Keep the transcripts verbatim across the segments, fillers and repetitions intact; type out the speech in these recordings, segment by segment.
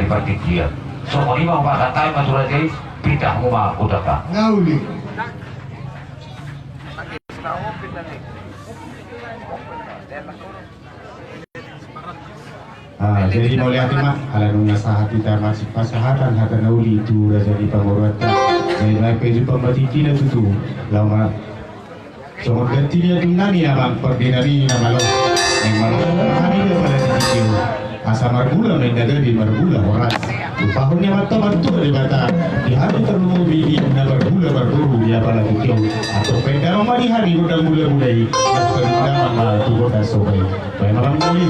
partingkian. Songon i ma pasahat hami ma tu raja i, pitah hamu ma godangta. Na uli. Ah, jadi mauliate ma, ala nunga sahat hita masuk pasahatan hata na uli tu raja ni pamoruonta. Jadi baik pe jumpang batik kita tutu. Lama. Songon ganti ni atung nami amang pande nami na malo. Naeng malo hami di apala di tingki on. Asa marmula ma inna gabe marmula horas. Lupahon ni amanta martua Debata. Di hami tarlumobi di na marmula marboru di apala di tingki on. Antong baen damang ma di hami gondang mula-mula i. Baen damang ma tu gondang soba i. Baen ma muli.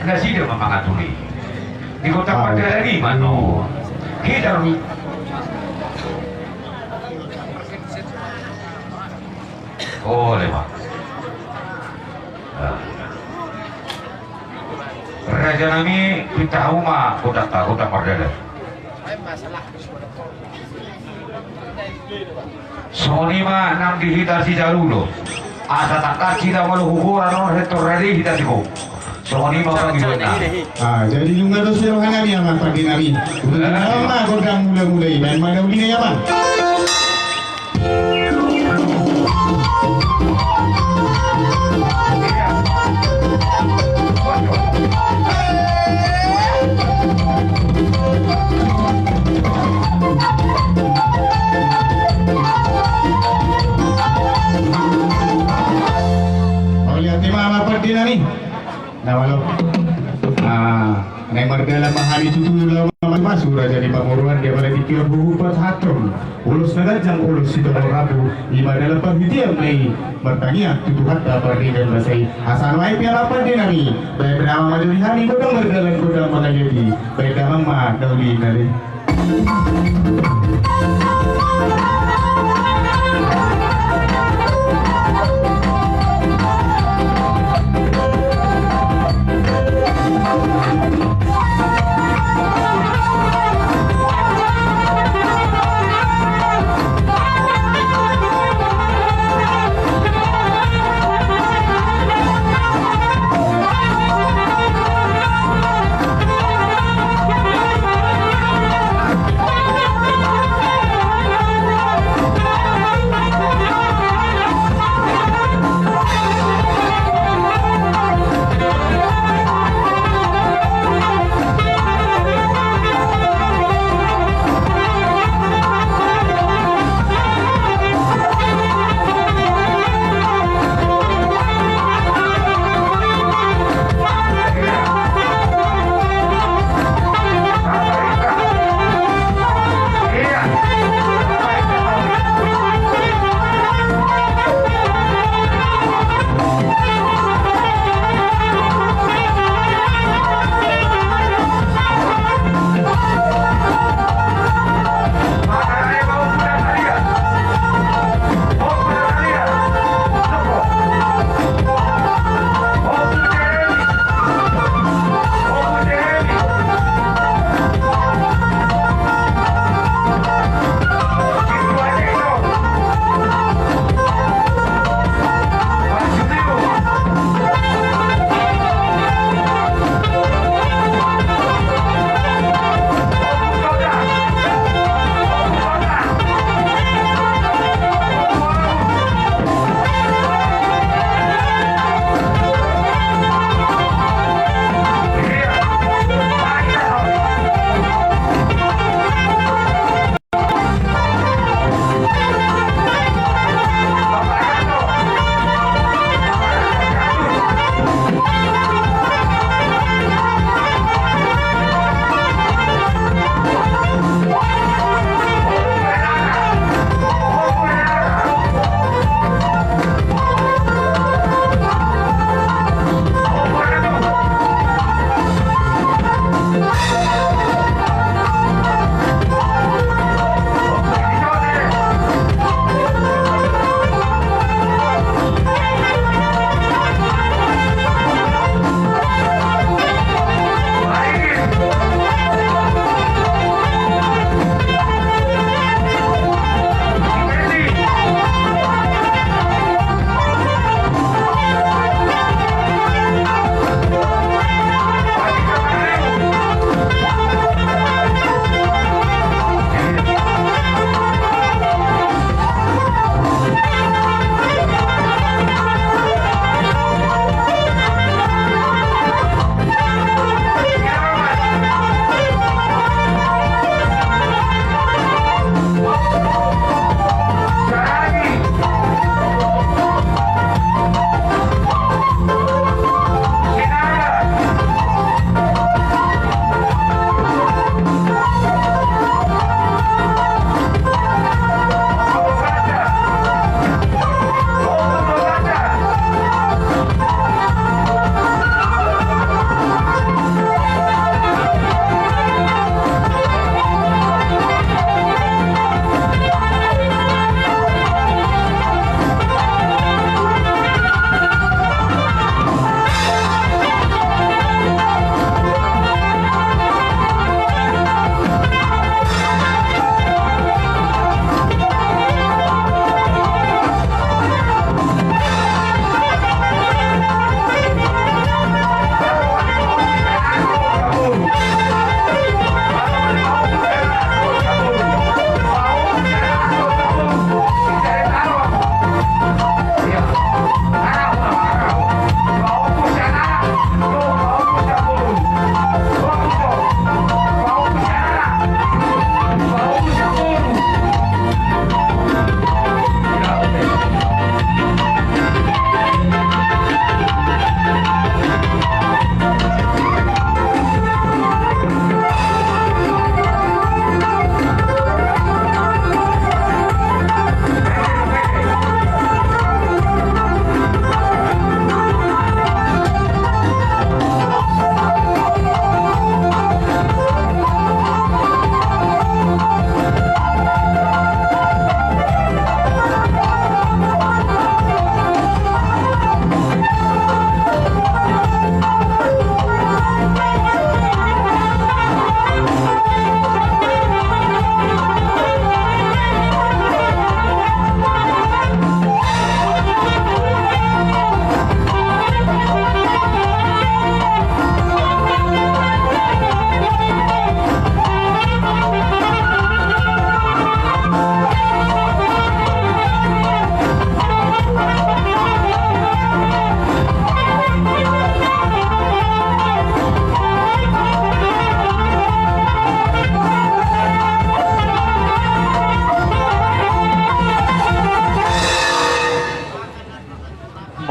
Nasida ma mangatur i. Di kota Pardalanan i ma no. Hita ro. Ole ma. Ah. Raja nami, pitah hamu ma godangta, godang mardalan. Songon i ma nang di hita sijaru do. Asa tangkas hita malo hugoran on, hetor rade hita sigo. Songon i ma pangidoan nami. Ah, jadi nunga dos roha nami amang pande nami. Udah ma gondang mula-mula i, baen ma na uli nai amang. Mauliate ma amang pande nami. Na malo. Ah, naeng mardalan ma hami tutu laho mamasu-masu raja ni pamoruon di apala di tingki on, huhut pasahathon ulos na ganjang, ulos sitongol rambu, i ma dalan panghirim nami martangiang tu Tuhanta pardenggan basa i. Asa nuaeng pe amang pande nami, baen damang ma jo di hami gondang mardalan, gondang mangaliat i. Baen damang ma na uli nai.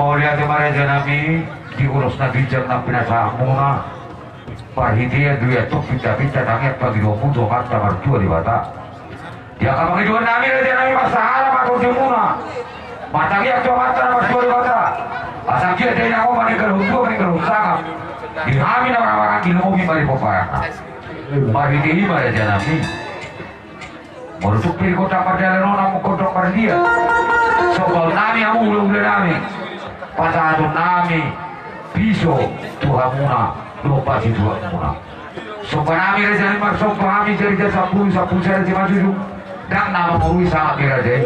Mauliate ma raja nami, di ulos na ginjang na pinasahatmuna. Parhitean do i antong pinta-pinta tangiang pangidoanmu tu Amanta Martua Debata. Di angka pangidoan nami raja nami, marsahala ma tondimuna. Martangiang tu Amanta na Martua Debata. Asa anggiat dainang on maninggalhon tua, maninggalhon sangap. Di hami na marhahamaranggi, lobi ma di pomparanna. Marhite i ma raja nami. Molo tung pe di gondang mardalan on hamu gondang marliat, sombaon nami hamu hula-hula nami. Pasahaton nami piso tu hamuna dohot pasituakmuna. Somba nami raja nami, marsomba hami jari-jari sampulu, sampulu sada simanjujung. Ndang na mangorui sangap ni raja i.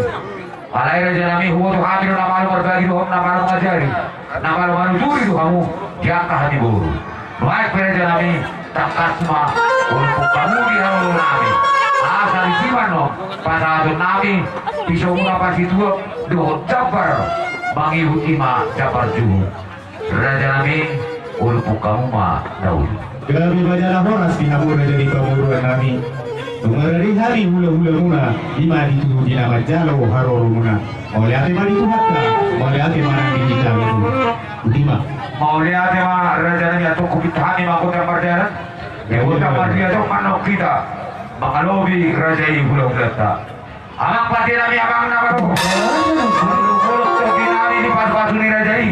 Alai raja nami, huboto hami do na malo marbagi dohot na malo mangajari, na malo manuturi do hamu di angka hami boru. Nuaeng pe raja nami, tangkas ma ulophon hamu di hangoluan nami. Asa disi ma annon pasahaton nami pisomuna pasituak dohot jambar mangihut, i ma jambar juhut. Raja nami, ulophon hamu ma na uli. Gabe ma jala horas di hamu raja ni pamoruon nami. Nunga rade hami hula-hulamuna, i ma ditutu di na manjalo haroromuna. Mauliate ma di Tuhanta, mauliate ma nang di hita. Botima. Mauliate ma raja nami, antong hupinta hami ma gondang mardalan. Di gondang marliat on ma annon hita mangalobi raja i hula-hulanta. Amang pande nami, amang na marolopolop tondi nami di pasupasu ni raja i.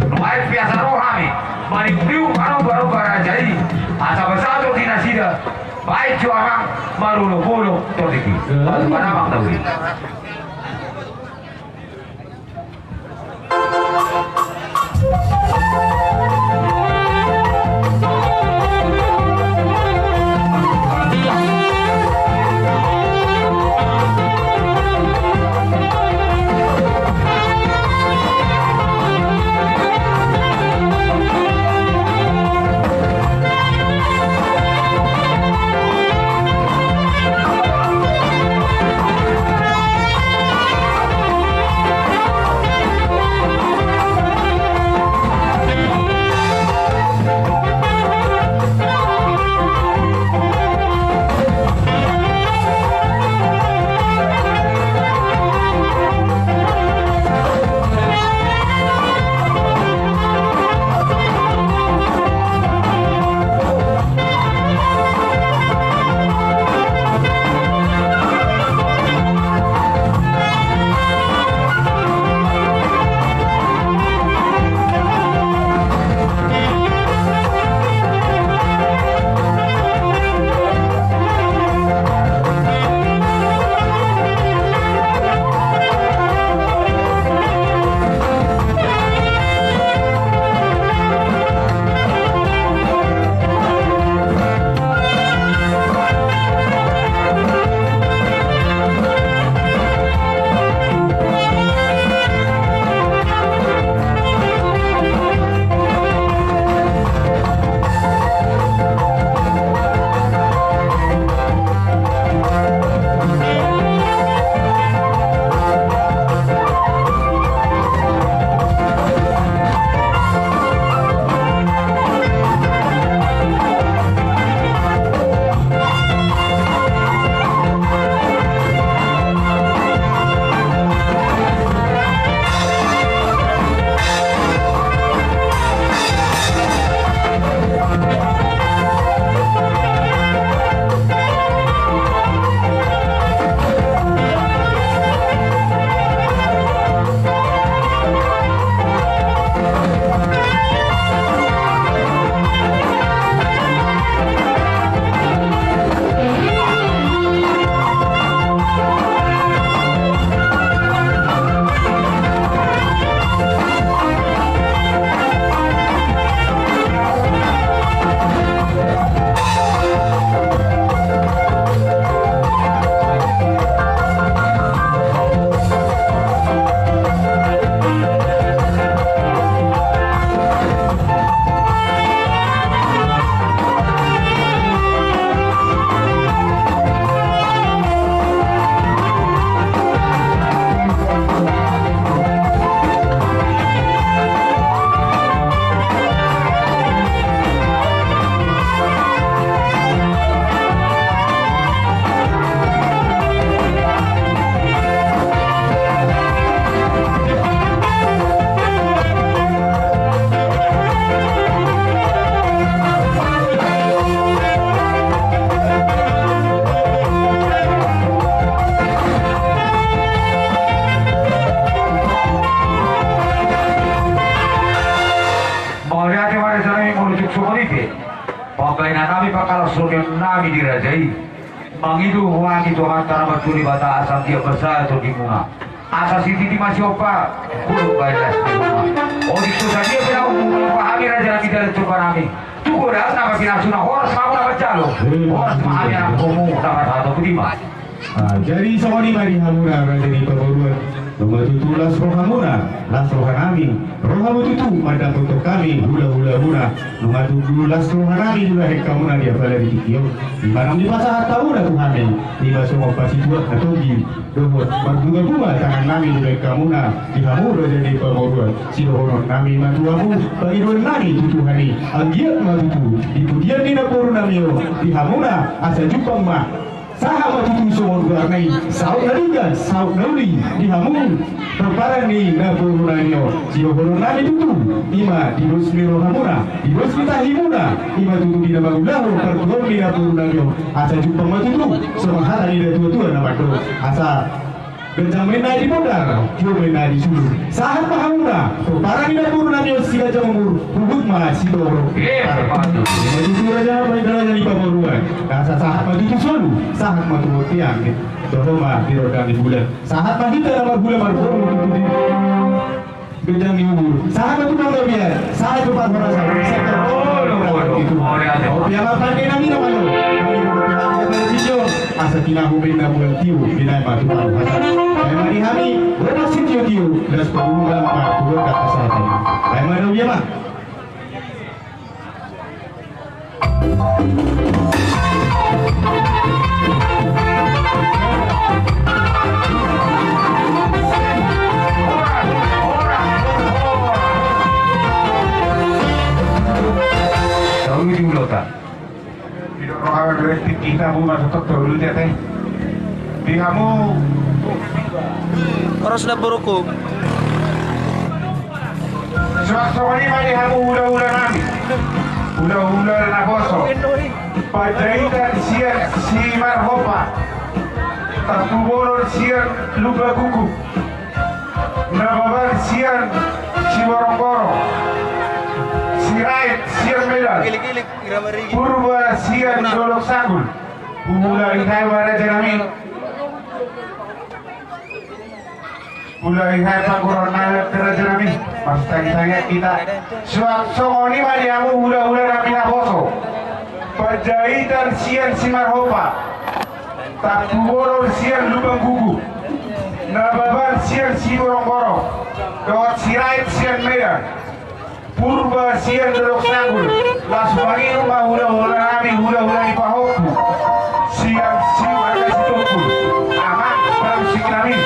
Nuaeng pe asa ro hami maniuk-niuk manomba-nomba raja i, asa basa tondi nasida. Baen jo amang marolopolop tondi i. Pasupasu amang na uli. Baenan nami pangkalahonon nami di raja i. Mangido hami tu Amanta na martua Debata asa anggiat ma sahat tondimuna. Asa sititi ma sihompa, huruk baen las ni homa. Otik so sadia pe na umum, hami raja nami dalan jompa nami. Tu godang nama pinasuna, horas ma hamu na manjalo. Horas ma hami anak borumu na marhato, boti ma. Ah, jadi songon i ma di hamuna raja ni pamoruon. Nunga tutu las rohamuna, las rohanami. Rohamu tutu mandapothon hami hulahulamuna. Nunga tutu las rohanami di bahen hamuna di apala di tingki on. Di mana dipasahat hamuna tu hami, ima songon pasituak na tonggi dohot marbungabunga tangannami di bahen hamuna, di hamu raja ni pamoruon. Sidohononnami ma tu hamu, pangidoannami tu Tuhan i, anggiat ma tutu di pudian ni namborunami on di hamuna, asa jumpang ma. Sahat ma tutu songon goarna i, saut na denggan, saut na uli di hamu pomparan ni namborunami on. Sidohononnami tutu, ima di dos ni rohamuna, di dos ni tahimuna, ima tutu di na mangulahon partuaon ni namborunami on. Asa jumpang ma tutu songon hata ni natuatua na mandok, asa ganjang ma inna di bondar, tio ma inna di sulu. Sahat ma hamuna pomparan ni namborunami on siganjang umur, huhut ma sitorop. Ima tutu raja, raja ni pamoruon. Asa sahat ma tutu solu, sahat ma tu bontean. Toho ma di rondang ni bulan. Sahat ma hita na marhula marboru tutu di ganjang ni umur. Sahat ma tu panggabean, sahat tu parhorasan. Sahat tu parhorasan. Oke, ama pande nami na malo. Asa tinahu benda bulan tio, binaen ma tu parhorasan. Baen ma di hami, boras sitiotio, las parhula ma tu angka sahatan. Baen ma da ulia ma. Di hamu. Horas na boruku. Suang songon i ma di hamu hulahula nami, hulahula naposo. Panjaitan sian Simarhompa, Tampubolon sian Lumban Guguk, Nababan sian Siborongborong, Sirait sian Medan, Purba sian Dolok Sanggul. Hulahula i ma raja nami. Hulahula i ma pangguruan na raja nami. Martangiang hita. Suang songon i ma di hamu hulahula nami naposo. Panjaitan sian Simarhompa, Tampubolon sian Lumban Guguk, Nababan sian Siborongborong, dohot Sirait sian Medan, Purba sian Dolok Sanggul. Las mangido ma hulahula nami, hulahula ni pahompu sian Simarga Sitompul, amang parmusik nami.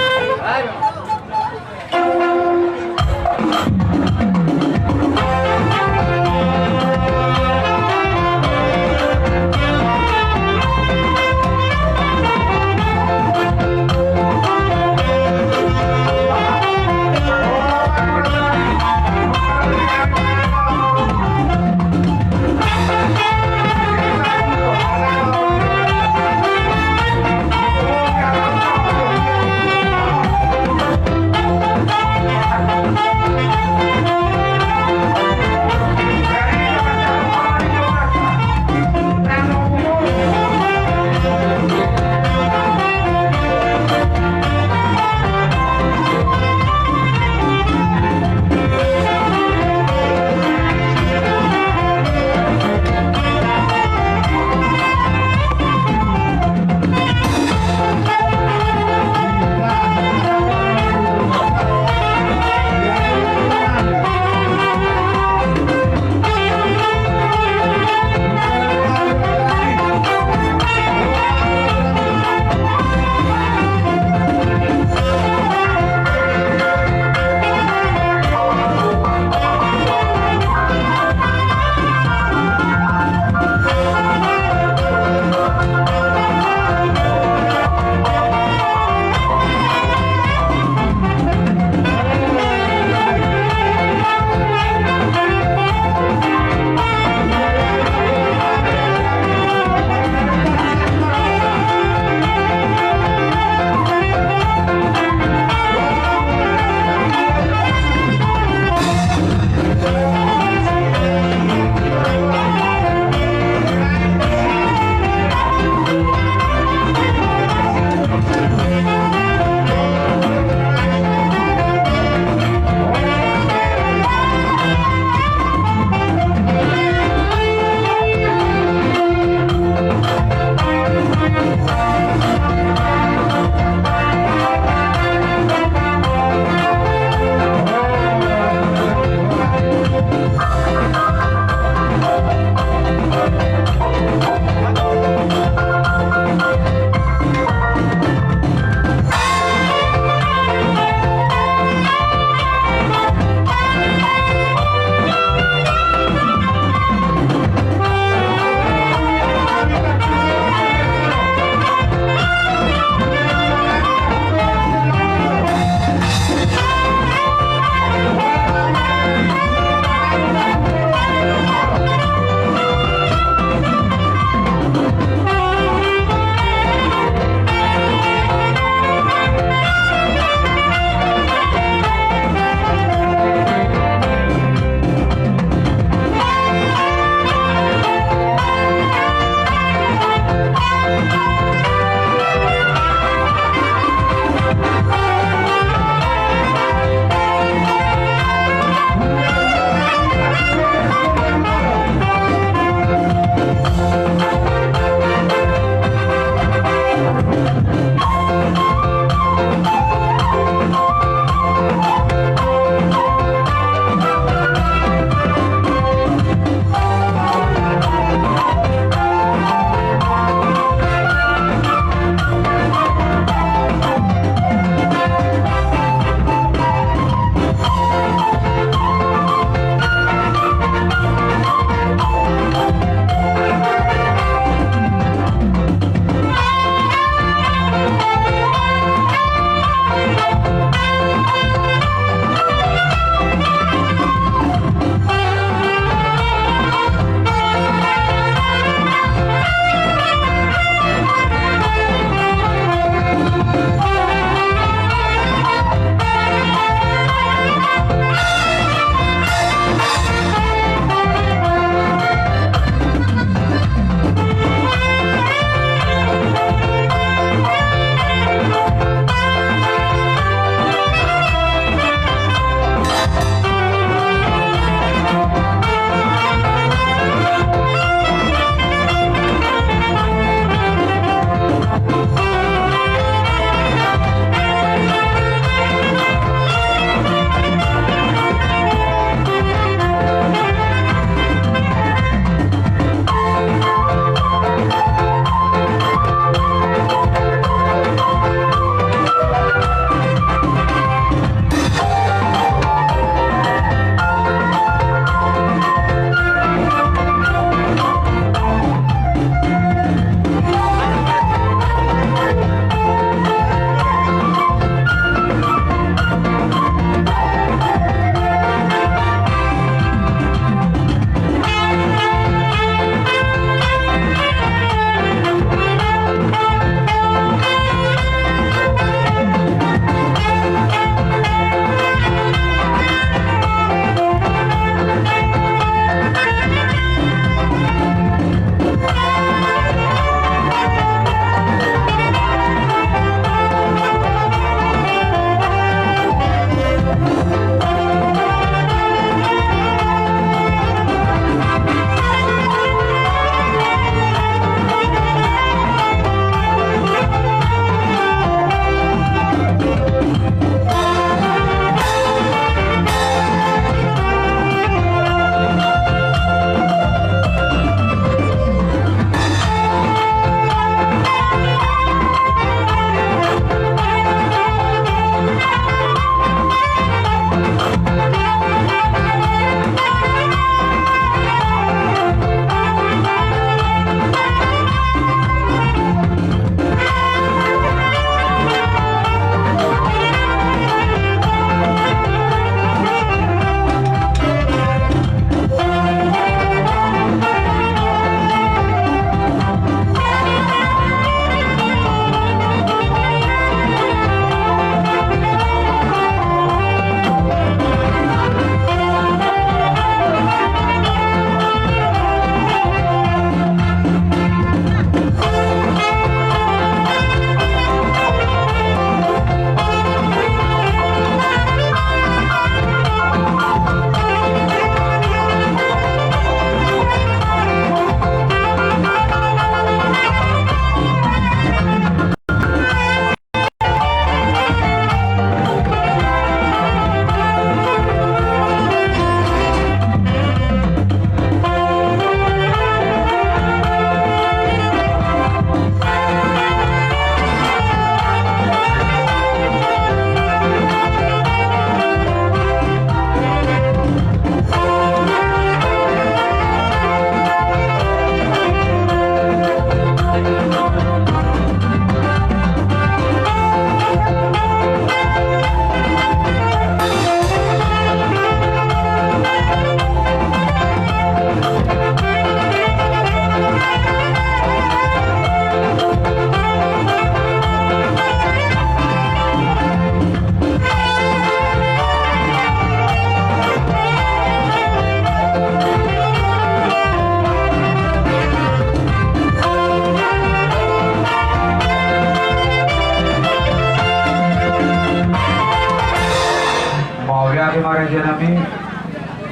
Nami,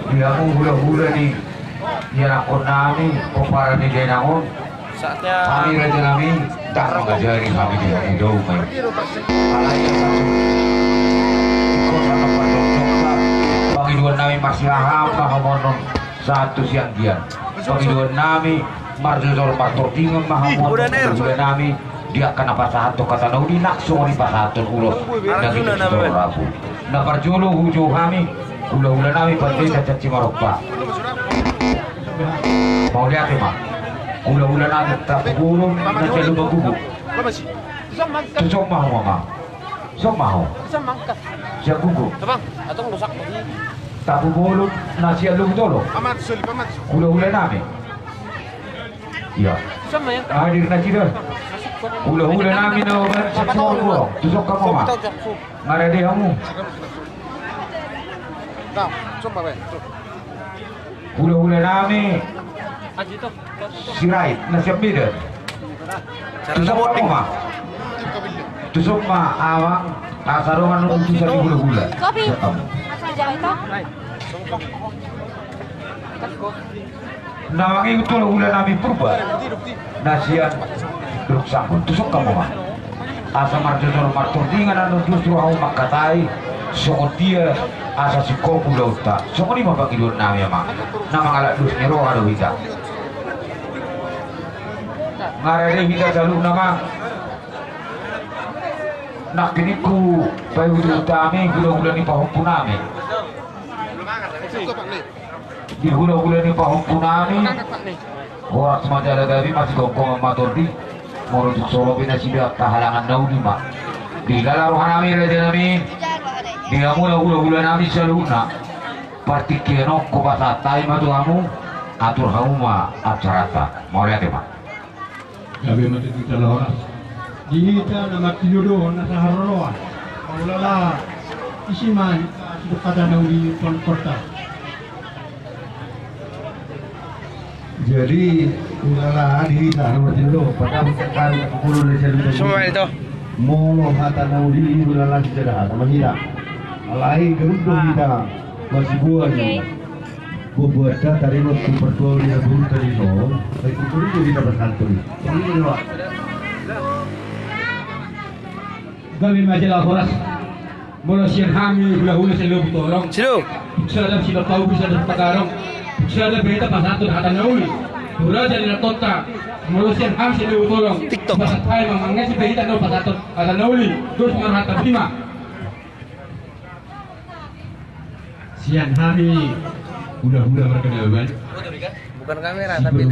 di hamu hulahula ni ianakkon nami, pomparan ni dainang on. Saatnya. Hami raja nami, ndang mangajari hami di hamu dao ma i. Alai asa ingkon na pardokdokta, pangidoan nami marsilahan ma hamu annon sahat tu sian gian. Pangidoan nami marjojor martordingan ma hamu annon hulahula nami, di angka na pasahathon hata na uli nang songon i pasahathon ulos na ginjang sitorop rapu. Na parjolo hujou hami hulahula nami Pandita Caci Marompa. Mauliate ma. Hulahula nami Tampubolon na sian Lumban Gubuk. Tu son ma ho, Amang? Son ma ho? Sian Gubuk. Tampubolon na sian Lumban Tolong. Hulahula nami. Ia. Hadir nasida. Hulahula nami na baen sian Sorong. Tu son hamu ma. Nga rade hamu. Hulahula nami Sirait na sian Medan. Tu son hamu ma. Tu son ma, Amang, asa dongan utusan ni hulahula. Kopi. Siap, Amang. Asa jalan itu. Na mangihut hulahula nami Purba na sian Dolok Sambun, tu son hamu ma. Asa marjojor martordingan annon justru hamu mangkatai songon dia asa singkop ulaonta. Songon i ma pangidoan nami, Amang. Na mangalap dos ni roha do hita. Nga rade hita saluhutna, Amang. Nangkin ingkon paihutihut hami hulahula ni pahompu nami. Di hulahula ni pahompu nami, horas ma jala gabe, masigomgoman ma tondi. Molo tung so ro be nasida, halangan na uli ma. Dilala roha nami raja nami, di hamu na hulahula nami saluhutna. Partingkian on hupasahat hami ma tu hamu, atur hamu ma acaranta. Mauliate ma. Gabe ma tutu jala horas di hita na martinodohon na saharoroan. Paulala, isi ma hita sidok hata na uli tu angka hita. Jadi hulala di hita na martinodohon, padahal sekarang aku puluh dari saya. Semua itu. Molo hata na uli hulala sijada hata ma hita. Alai gabe do hita masibuan. Buat-buat ta tarima tu partua uli na burung tadi so. Baik, tu burung tu hita bersantai. Ini dua. Gabe ma jala horas. Molo sian hami hulahula sian Lumban Tolong. Sido. Tung sada sian Pahu, tung sada sian Pagarong. Tung sada be hita pasahathon hata na uli tu raja ni ratonta. Molo sian hami sian Lumban Tolong. TikTok. Pasahat hami ma, mangaji be hita na pasahathon hata na uli. Dos ma rohanta, boti ma. Sian hami hulahula marga Nababan. Bukan kamera, tapi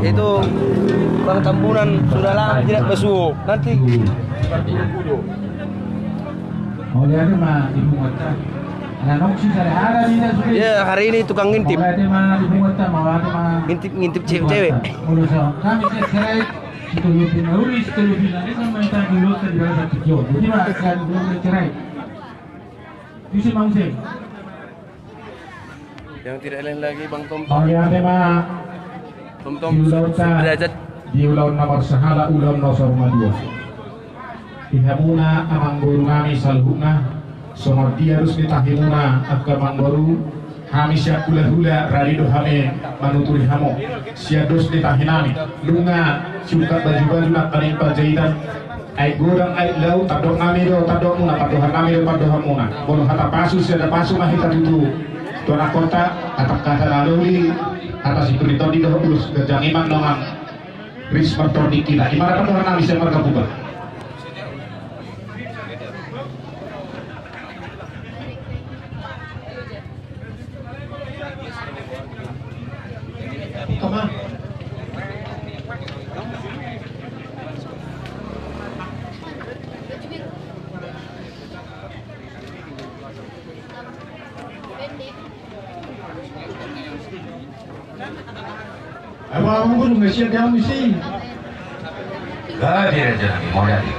itu Bang Tambunan sudah lama tidak masuk. Nanti. Seperti itu. Mauliate ma di punguanta. Anak nongsi sehari-hari. Ya, hari ini tukang ngintip. Mauliate ma di punguanta, mauliate ma. Ngintip, ngintip cewek-cewek. Molo so kami cek serai. Sitolu pina uli, sitolu pina desa, main tadi lo tadi berasa kecil. Jadi, Mas, kan belum bercerai. Bisa, Mang Sing. Yang tidak lain lagi, Bang Tom Tom. Mauliate ma. Tom Tom. Di ulaonta, Sudrajat. Di ulaon na marsahala, ulaon na saur matua. Di hamuna amangboru nami saluhutna, songon dia dos ni tahimuna angka amangboru, hami sian hulahula rade do hami manuturi hamu. Sian dos ni tahi nami, nunga siungkap baju-baju nangkaning panjaitan, aek godang aek laut, tandok nami do tandokmuna, pandohan nami do pandohanmuna. Molo hata pasu, siada pasu ma hita tutu tu anakkonta, hata hata na uli, hata sipir ni tondi dohot ulos, ganjang i ma dongan. Ris martondi hita. Ima na pandohan nami sian marga Purba. Awa, awa, awa, nggak siap ya, misi. Gabe raja nami, mauliate.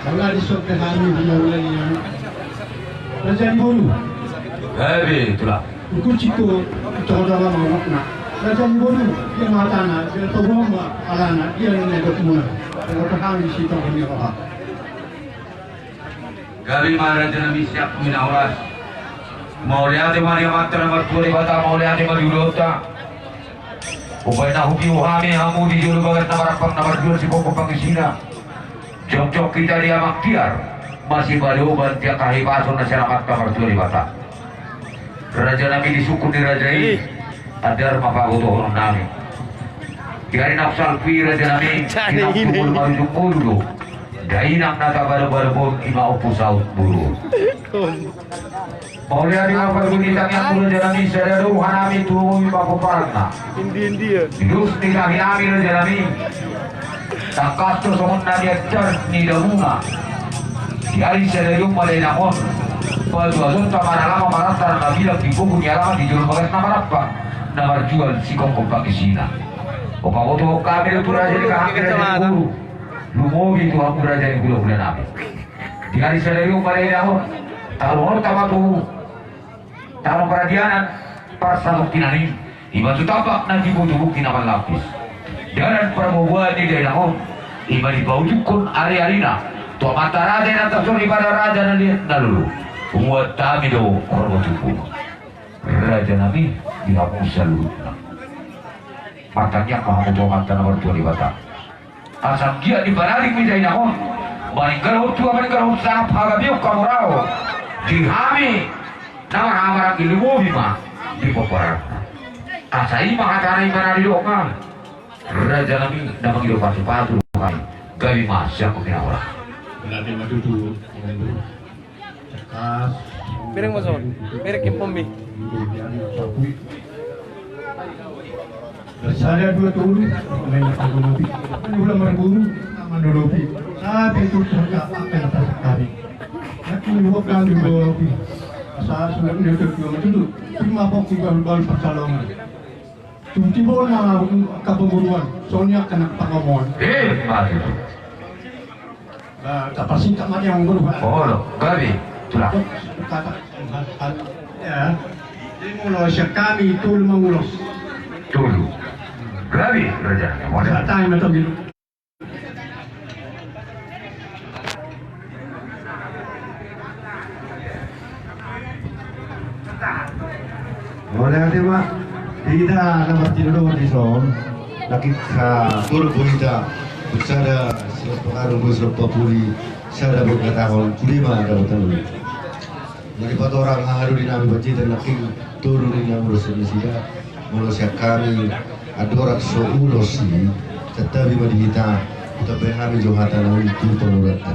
Mauliate, sok ke hari, dia ulang ya. Raja ni boru. Gabe, tulang. Ukut situ, itu adalah mawakna. Raja ni boru, dia matana, dia tobong ma alana, dia yang ngedok muna. Kalau tahan di situ, dia apa? Gabe ma raja nami siap mina horas. Mauliate ma di Amanta na martua Debata, mauliate ma di ulaonta. Umbahen na hupiu hami hamu di jolo bagas na marampang na marjual sipompon pangisina. Jongjong hita di amang tiar, masipaloban di angka hahipason na sian Amanta na martua Debata. Raja nami, di sungkun ni raja i, andar ma pabotohonon nami. Di ari naung salpu i raja nami, di naung tumulu marujung ngolu do dainang na tabadobadohon, ima Ompu Saut boru. Mauliate ma parguru ni tangiangmu raja nami, sada do roha nami tu lumobi ma pomparanna. Di dos ni tahi nami raja nami, tangkas do songon na niajar ni damuna. Di ari sadari on ma dainang on, patuatonta maralama marantar na bilang di pogu ni alaman di jolo bagas na marampang na marjual sipompon pangisina. Hupabotohon hami do tu raja ni hahanggi raja ni boru, lumobi tu hamu raja ni hulahula nami. Di ari sadari on ma dainang on, taruhononta ma tu tano paradianan parsatongkinan i, ima tu tambak na tibo tu bungki na marlapis. Dalan parboaboaan ni dainang on, ima dipaujunghon ariarina tu amanta raja i na tarsongon i pada raja na liat na lolo. Humuat hami do horbo tubu raja nami di hamu saluhutna. Martangiang ma hamu tu Amanta na martua Debata. Asa anggiat dipanarik ni dainang on, maninggalhon tua, maninggalhon sangap, hagabeon, hamoraon di hami na marhahamaranggi, lumobi ma di pomparanna. Asa i ma hatana, i ma na nidokna raja nami na mangido pasupatu hami. Gabe ma sian hami na horas. Berarti ma tutu. Bereng ma songon, bereng ke pombi. Sada dua tolu, main apa gonopi. Kan ulang marguru, sama dolopi. Tapi itu suka apa yang tak sekali. Aku lupa kan di gonopi. Asa sudah dia tuh cuma dulu. Terima pokok baru-baru pertolongan. Tibo-tibo na angka pangguruan, songon i angka na pangomoan. Eh, mati tu. Ba, tapasingkat ma di angka pangguruan. Olo, gabe, tulang. Kata, ya. Molo sian hami tolu mangulos. Tolu. Gabe, raja. Molo. Satai ma tong. Mauliate ma di hita na martinodohon dison. Nangkin satolop do hita, sada silas pangarahon, dua silas papuli, sada pangkatahon, sude ma dapotan on. Na dipatorang hahadoli nami Panjaitan nangkin tolu ni na ulos nasida. Molo sian hami andorang so ulos i, santabi ma di hita, hutambai hami jo hata na uli tu pangulaonta.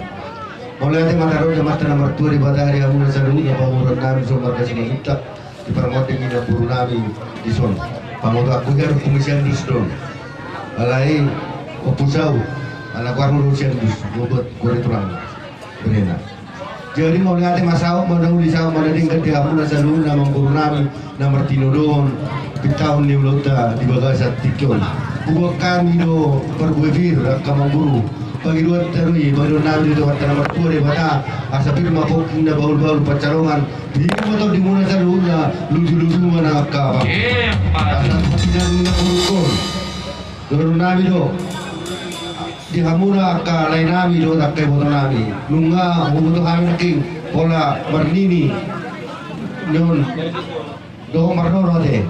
Mauliate ma taringot di Amanta na martua Debata, di hamu na saluhutna, pamoruon nami dison marga Simanjuntak, di parmonding ni namboru nami dison. Pamoruonku i, Ompu Siandus do on. Alai Ompu Saut, ala goarmu do Siandus, goar ni tulangna, berena. Jadi mauliate ma, saut ma na uli, saut ma na denggan di hamu na saluhutna, amangboru nami na martinodohon pintahon ni ulaonta di bagasan tingki on. Huboan hami do parbue pir, angka amangboru. Pangidoanta do i, pangidoan nami do tu Amanta na martua Debata, asa pir ma pongki na bahulbahul pansalongan. Di ma tondimuna saluhutna, lujuluju ma nang angka pangki. Asa pangki nami na hurukon. Dohonon nami do di hamuna angka lae nami dohot angka iboto nami. Nunga huboto hami nangkin pola marnini ni on dohot marnono ate.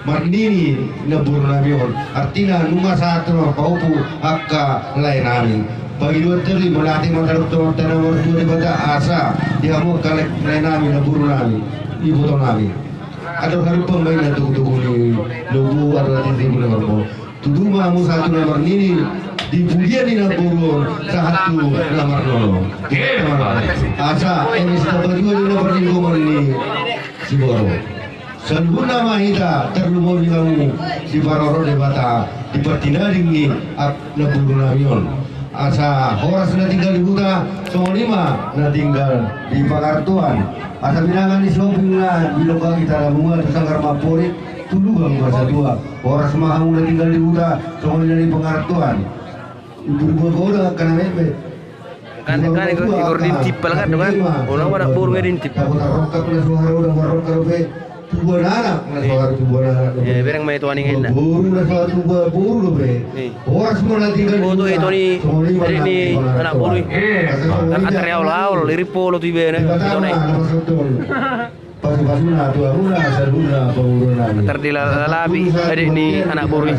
Marnini namboru nami on. Artina nunga sahat tu na paopu angka lae nami. Pangidoanta do i, mauliate ma taringot tu Amanta na martua Debata, asa di hamu angka lae, lae nami, namboru nami, iboto nami. Andor harumpang ma inna togutogu ni lobu, andor hatiha togutogu ni horbo. Tutu ma hamu sahat tu na marnini di pudian ni namboru on, sahat tu na marnono. Asa eme sitamba dua do na parlinggoman ni siborok. Saluhutna ma hita, tarlumobi hamu siparorot Debata di partinading ni namboru nami on. Asa horas na tinggal di huta, songon i ma na tinggal di pangarantoan. Asa binanga ni sihombing na binonggangi, tarabunga tu sanggar mamporit, tu lubang marsatua. Horas ma hamu na tinggal di huta, songon i na di pangarantoan. Ibu-ibu angka na mepet. Kan, kan, Igor, Igor Dintip pala kan, kan? Unang ma na burung Dintip. Dapotan rongkap na so haroda marrongkap dope. Tubuan anak, na soara tubuan anak. Eh, bereng ma i tu aning inna. Boru na soara tubuan boru dope. Horas ma na tinggal. Foto i tu ni, anak boru i. Atar aol-aol, iring polo tu ibana. Pasu-pasuna tu hamuna saluhutna pamoruon nami. Atar dilalabi adik ni anak boru i.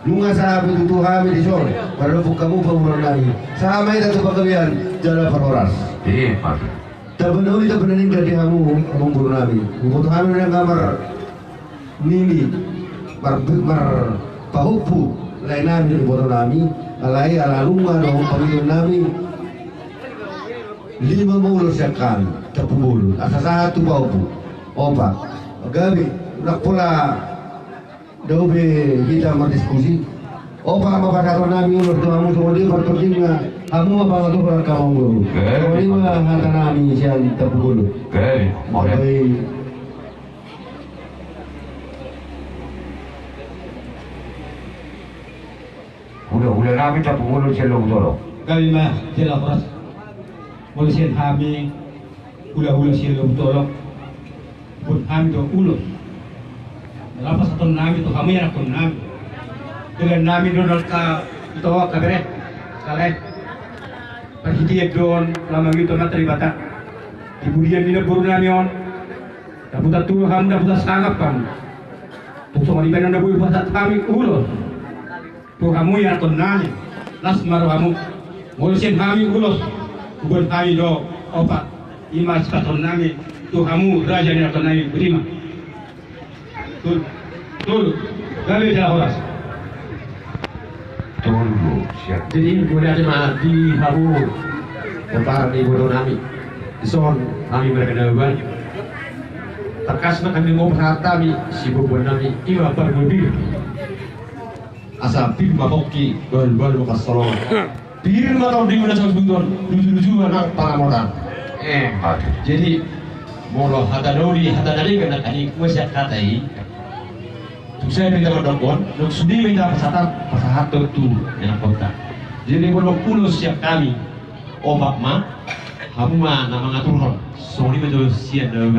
Nunga sahat pe tutu hami dison, mardomu hamu pamoruon nami. Sahat ma hita tu panggabean jala parhoras. Tabanoli tabanani di hamu amangboru nami. Iboto hami nunga marnini, mar, marpahompu lae nami dohot iboto nami. Alai ala nunga dohot pangidoan nami, lima ma ulos sian hami, Tampubolon, asa sahat tu pahompu. Opat. Gabe, unang pola dao be hita mardiskusi. Opat ma pasahaton nami ulos tu hamu, songon i ma partordingna, hamu ma pangaturhon angka amangboru. Songon i ma hata nami sian Tampubolon. Baik. Hula-hula nami Tampubolon sian Lobu Tolok. Gabe ma jala horas. Molo sian hami hula-hula sian Lobu Tolok, huboan hami do ulos. Lapasaton nami tu hamu ianakhon nami. Denggan nami do na ito angka bere. Salai. Parhitean do on lamang ito na taribata. Di pudian ni namboru nami on. Dapotan tu hamu, dapotan sangap hamu. Tung songon i baenon na boi pasahat hami ulos. Tu hamu ianakhon nami, las ma rohamu. Molo sian hami ulos, huboan hami do opat. I ma sipasahaton nami tu hamu raja ni ianakhon nami, botima. Tolu. Tolu. Gabe jala horas. Tolu. Siap. Jadi, mauliate ma di hamu pomparan ni iboto nami. Dison hami marhanababan. Tangkas ma hami, mau pasahat hami, siboboan nami, i ma parmobil. Asa pir ma pongki, bahul-bahul ma pansalongan. Pir ma tondimuna saluhut on, luju-luju ma nang pangamotan. Eh, jadi, molo hata doli, hata na denggan nangkin i, ua sian hata i. Tung sai pe hita mandok on, dung sude ma hita pasahat, pasahathon tu ianakhonta. Jadi, molo ulos sian hami, opat ma, hamu ma na mangaturhon. Songon i ma jolo sian na.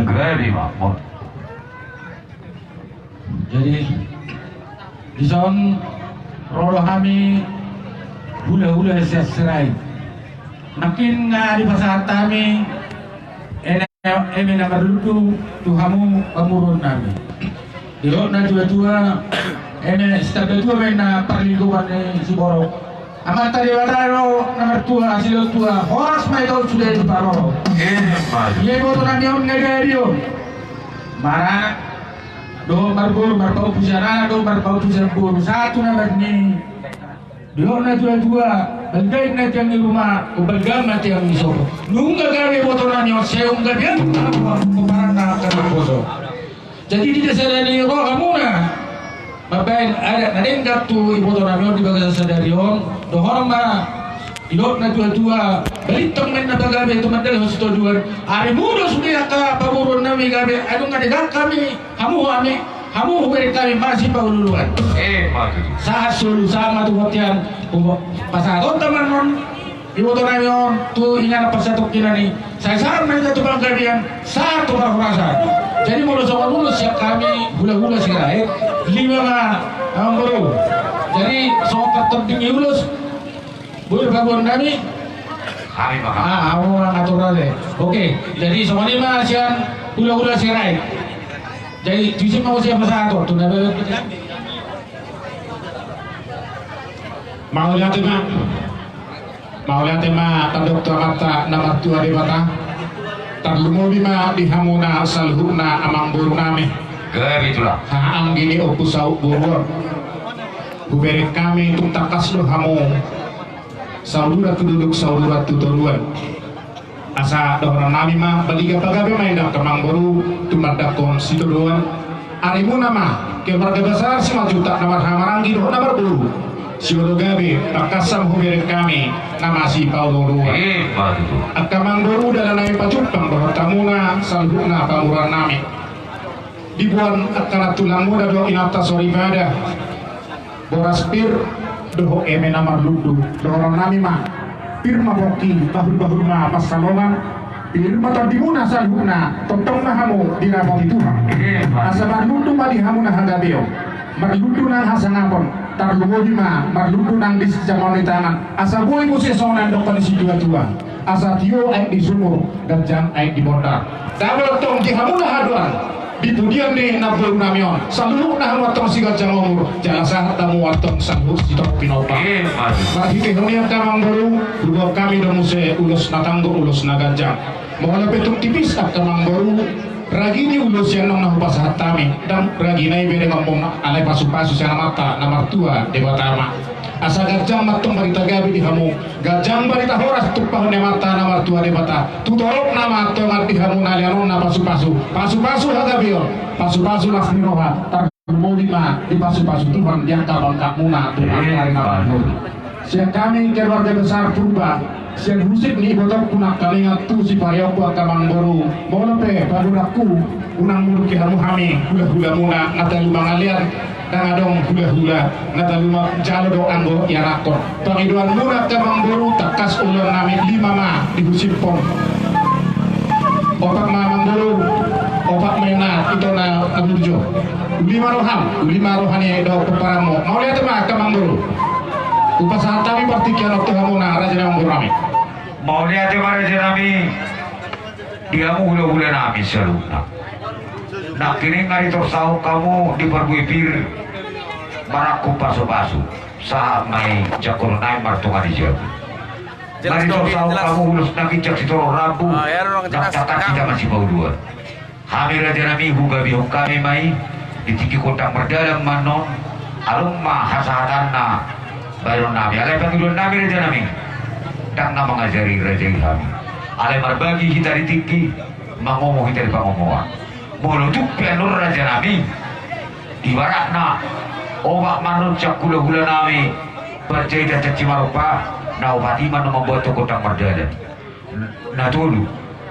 Jadi, dison ro do hami hula-hula sian Sirait. Nangkin nga dipasahat hami eme, eme na marlundu tu hamu pamoruon nami. Didok na tua-tua, eme sitamba tua ma inna parlinggoman ni siborok. Amanta Debata do na martua, asi do tua, horas ma ito sude diparorot. Ia iboto nami on nga gabe on. Maranak dohot marboru, marpahompu sian anak dohot marpahompu sian boru, sahat tu na marnini. Didok na tua-tua, balga inna tiang ni ruma, umbalga ma tiang ni sopo. Nunga gabe iboto nami on, sai nunga gabe pomparanna angka naposo. Jadi di sada ni rohamuna mambahen adat na denggan tu iboto nami on di bagasan sadari on, dohonon ma didok na tua-tua, balintang ma inna pagabe tumandalhon sitodoan. Arimu do sude angka pamoruon nami gabe, ai nunga denggan hami, hamu hami, hamu hubereng hami masipaolo-oloan. Sahat solu, sahat ma tu bontean, pasahatonta ma annon iboto nami on tu inganan parsatongkinan i, sai sahat ma hita tu panggabean, sahat tu parhorasan. Jadi molo songon ulos sian hami hula-hula Sirait, lima ma amangboru. Jadi songon partording ni ulos, boi do paboaon nami. Hami ma. Ah, hamu ma ngatur ale. Oke, jadi songon i ma sian hula-hula Sirait. Jadi tusi ma muse pasahaton tu na bebek. Mauliate ma. Mauliate ma tandok tu Amanta na martua Debata. Tarlumobi ma di hamuna saluhutna amangboru nami. Gabe tulang. Haha anggi ni ompu saut boru on. Hubereng hami tung tangkas do hamu sauduran tu dolok, sauduran tu toruan. Asa dohonon nami ma, baliga pagabe ma inna angka amangboru tumandangkon sitodoan. Arimuna ma keluarga besar Simanjuntak na marhaha maranggi dohot na marboru. Siolo gabe, tangkas ma hubereng hami na masipaolo-oloan. Angka amangboru, dalan nami pajumpang dohot hamuna saluhutna pamoruon nami. Diboan angka nantulangmuna do inanta soripada. Boras pir dohot eme na marlundu, dohonon nami ma. Pir ma pongki, bahul-bahul ma pansalongan. Pir ma tondimuna saluhutna, tongtong ma hamu dirapoti Tuhan. Asa marlundu ma di hamu na hagabeon, marlundu nang hasangapon, tarlumobi ma marlundu nang di sijamaon ni tangan. Asa boi muse songon na nidok ni situatua: Asa tio aek di sumur, ganjang aek di bondar. Dabo tong di hamu na haduan, di pudian ni namboru nami on, saluhutna hamu antong siganjang umur, jala sahat hamu antong saluhut sitop pinompar. Marhitehon i angka amangboru, huboan hami do muse ulos na tanggo, ulos na ganjang. Molo pe tung tipis angka amangboru, ragi ni ulos i annon na hupasahat hami, ndang ragina i bere mamon, alai pasupasu sian Amanta na martua Debata ma. Asa ganjang ma antong barita gabe di hamu, ganjang barita horas tumpahon ni Amanta na martua Debata. Tu toropna ma antong di hamu na lean on na pasupasu, pasupasu hagabeon, pasupasu las ni roha, tarlumobi ma dipasupasu Tuhan di angka pangkatmuna tu ari na martua. Sian hami keluarga besar Purba, sian husip ni ibotongku nangkaningan tu sipareonku angka amangboru, molo pe pagodangku, unang mudungki hamu hami hulahulamuna, na talu mangalean, ndang adong hulahula, na talu manjalo do anggo ianakhon. Pangidoanmuna angka amangboru, tangkas ulaon nami lima ma di husiphon. Opat ma amangboru, opat ma inna, ito na burju. Uli ma roham, uli ma roha ni daompara. Mauliate ma angka amangboru. Hupasahat hami partingkian on tu hamuna raja ni amangboru nami. Mauliate ma raja nami. Di hamu hulahula nami saluhutna. Nangkining nga ditorsahon hamu di parbue pir marangkup pasupasu, sahat ma i jangkon nai martonga ni jabu. Nga ditorsahon hamu ulos na ginjang sitorop rambu, ndang tangkas hita masipauluan. Hami raja nami hugabehon hami ma i, di tingki gondang mardalan ma annon, adong ma hasahatanna bahenon nami. Alai pangidoan nami raja nami, ndang na mangajari raja i hami. Alai marbagi hita di tingki, mangomo hita di pangomoan. Molo tung pe annon raja nami, ibaratna opat ma annon sian hulahula nami, panjaitan caci marompa, na opat i ma annon mamboan gondang mardalan. Na tolu,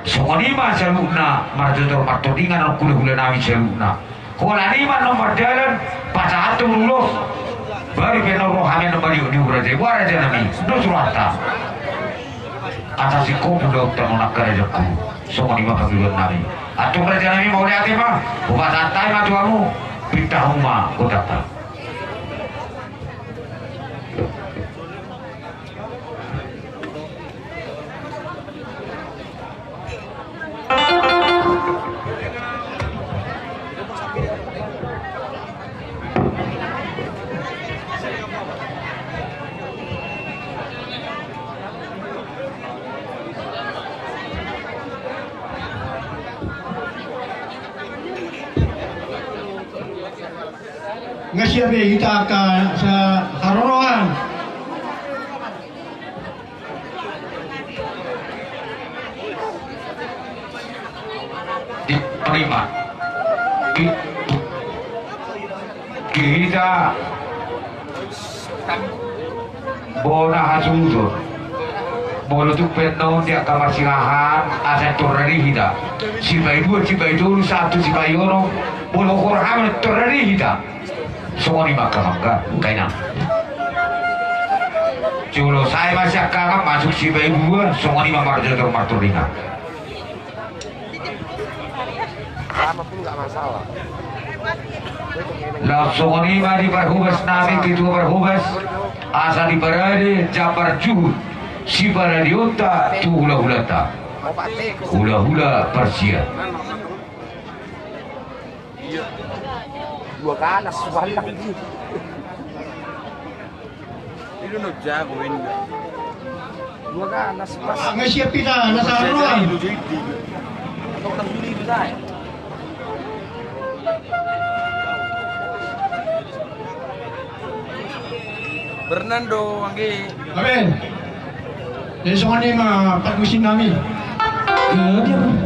songon i ma saluhutna marjojor martondingan annon hulahula nami saluhutna. Holan i ma annon mardalan, pasahathon ulos. Baru pe annon ro hami annon maliuk ni raja i, boha raja nami, dos rohanta. Asa singkop ulaonta annon angka rajaku. Songon i ma pangidoan nami. Antong raja nami mauliate ma, hupasahat hami ma tu hamu, pinta hamu ma gondangta. Nga siap be hita angka saharoroan. Di panima. Di, di hita. Bona hasuhuton. Molo tung pe annon di angka marsilahan, asa torari hita. Sipaidua, sipaitolu, sahat tu sipaionom. Molo hurang hami torari hita. Songon i ma angka amang, angka inang. Jolo sae ma sian hami masuk sipaidua, songon i ma marjojor martondingan. Laos songon i ma di parhobas nami, ketua parhobas, asa diparade jambar juhut siparadeonta tu hulahulanta. Hulahula parsia. Dua ganas, subalak. Dua ganas, pas. Nga siap hita na saharoroan. Bernando, anggi. Amen. Jadi songon i ma parmusiknami.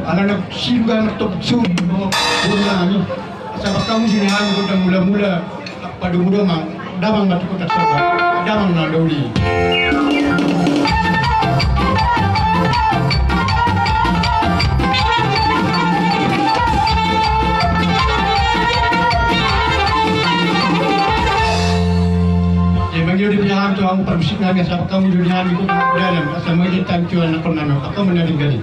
Ala na sidung ganup top sum. Bernami. Asa bakkon muse ni hami gondang mulamula. Padomu damang. Damang ma tu kota Saba. Damang na doli. Jadi mangido di pihak tu hamu parmusiknami, asa bakkon muse ni hami gondang mulamula. Asa mangido tantu anak kau nano. Bakkon muse na dinggali.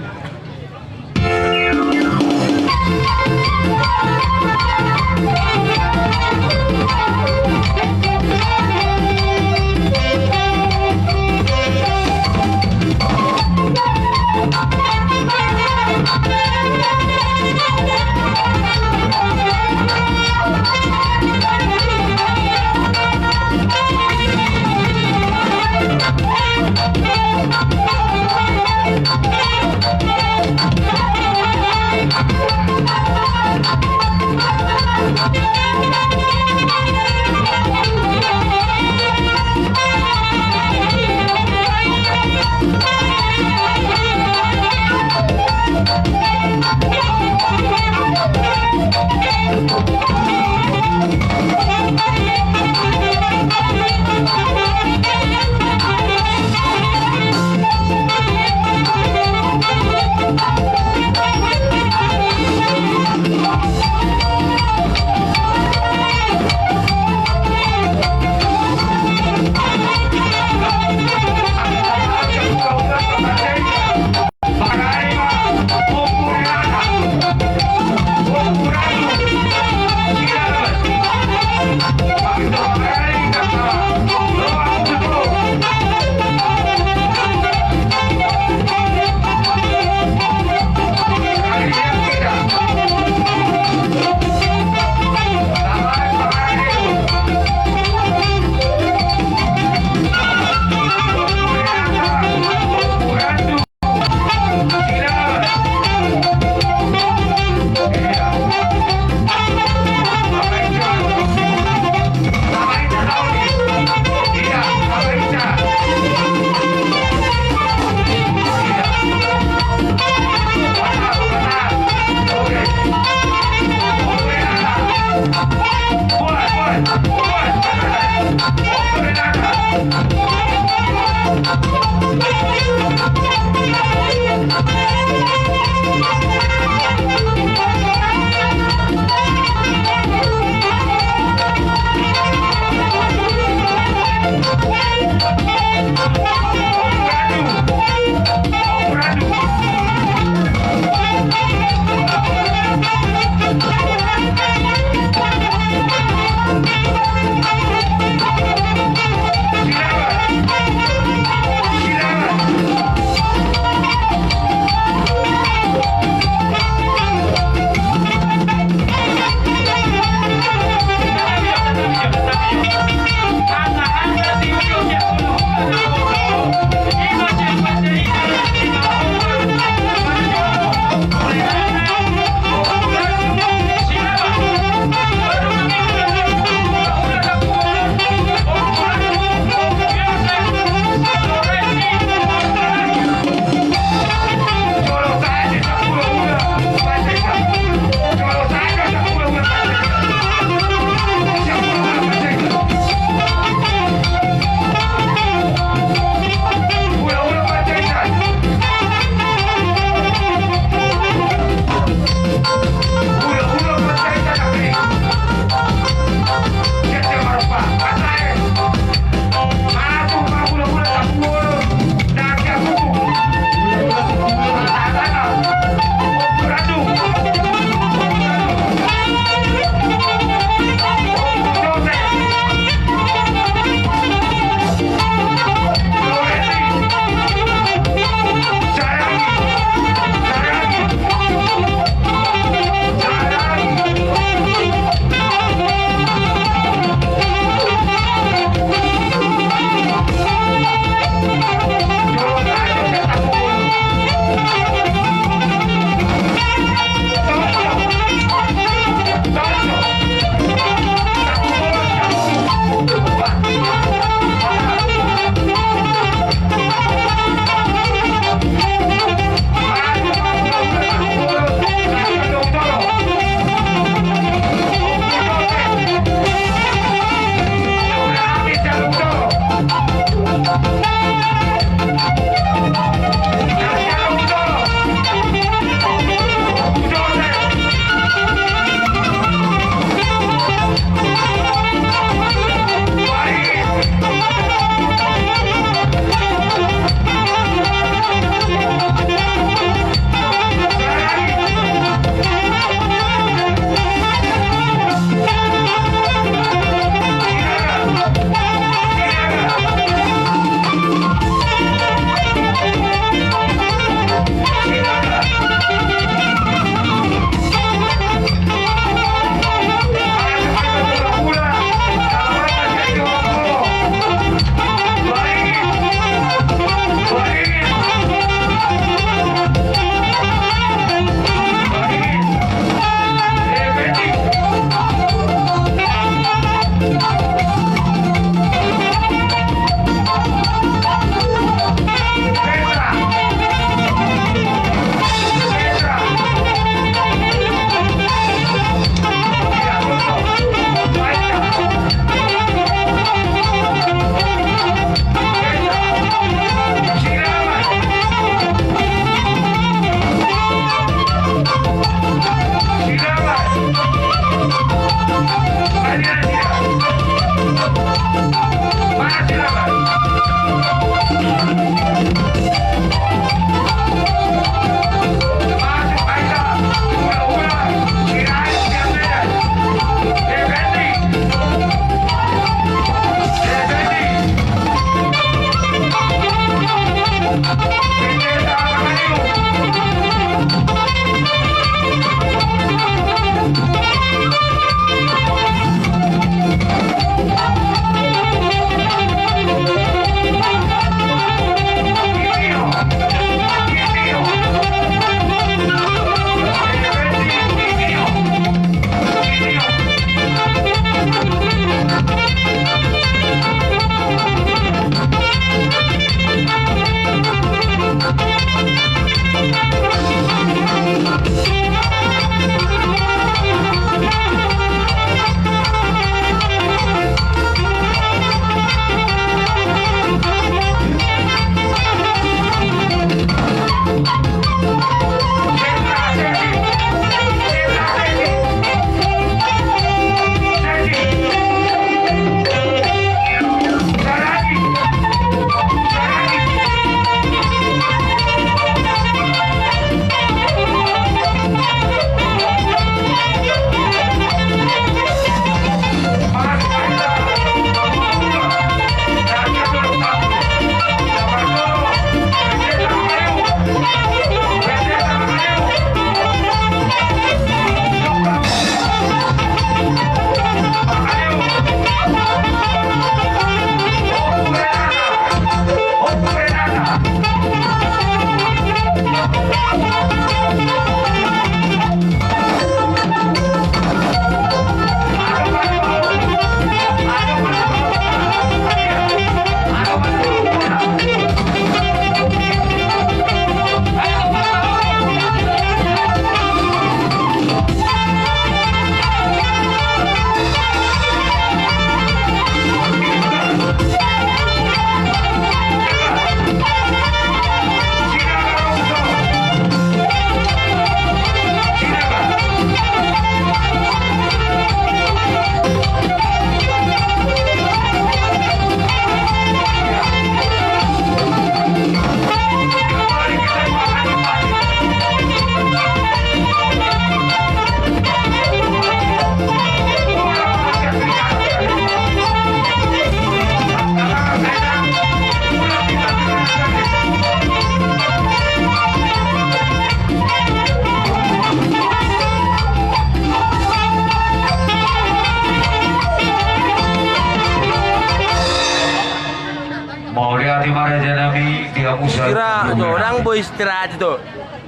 Istirahat jo, ndang boi istirahat jo.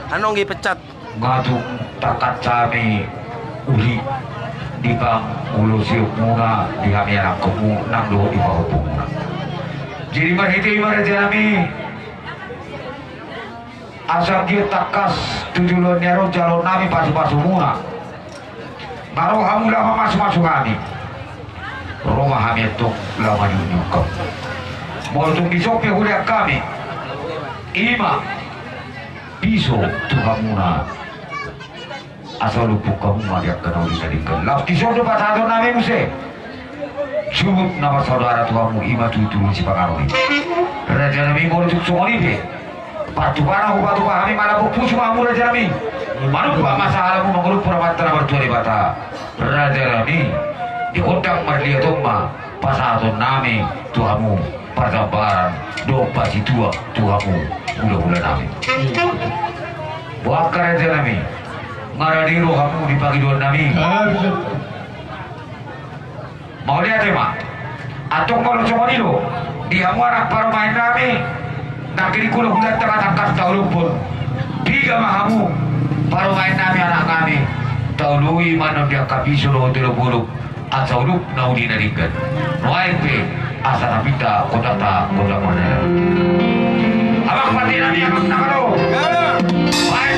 Annon dipecat. Nga tung tangkas hami uli di pangulosi muna di hami anakmu nang dohot di pahompu muna. Jadi marhite i ma raja nami, asa anggiat tangkas tu joloan ni ari on jaloon nami pasupasu muna. Nga ro hamu laho mamasumasu hami. Ro ma hami antong laho manjunjung hamu. Molo tung dison pe hulean hami, i ma piso tu hamuna. Asa uluphon hamu ma di angka na uli na denggan. Laos dison do pasahaton nami muse. Subut na marsaudara tu hamu i ma tutu sipanganon i. Raja nami, molo tung songon i pe, patupana hupatupa hami, malambok pusu ma hamu raja nami. Manumpak ma sahalamu mangolumpu Amanta na martua Debata. Raja nami, di gondang marliat on ma pasahaton nami tu hamu parjambaran dohot pasituak tu hamu hulahula nami. Boha angka raja nami, nga rade rohamu di pangidoan nami? Mauliate ma. Antong molo songon i do, di hamu anak parumaen nami, nangkining hulahulanta ma tangkas tauluphon. Piga ma hamu parumaen nami, anak nami, taului ma annon di angka piso dohot olopolop, asa ulup na uli na denggan. Nuaeng pe asa napinta kotanta kota mardada. Abang pande nami, abang na malo. Baen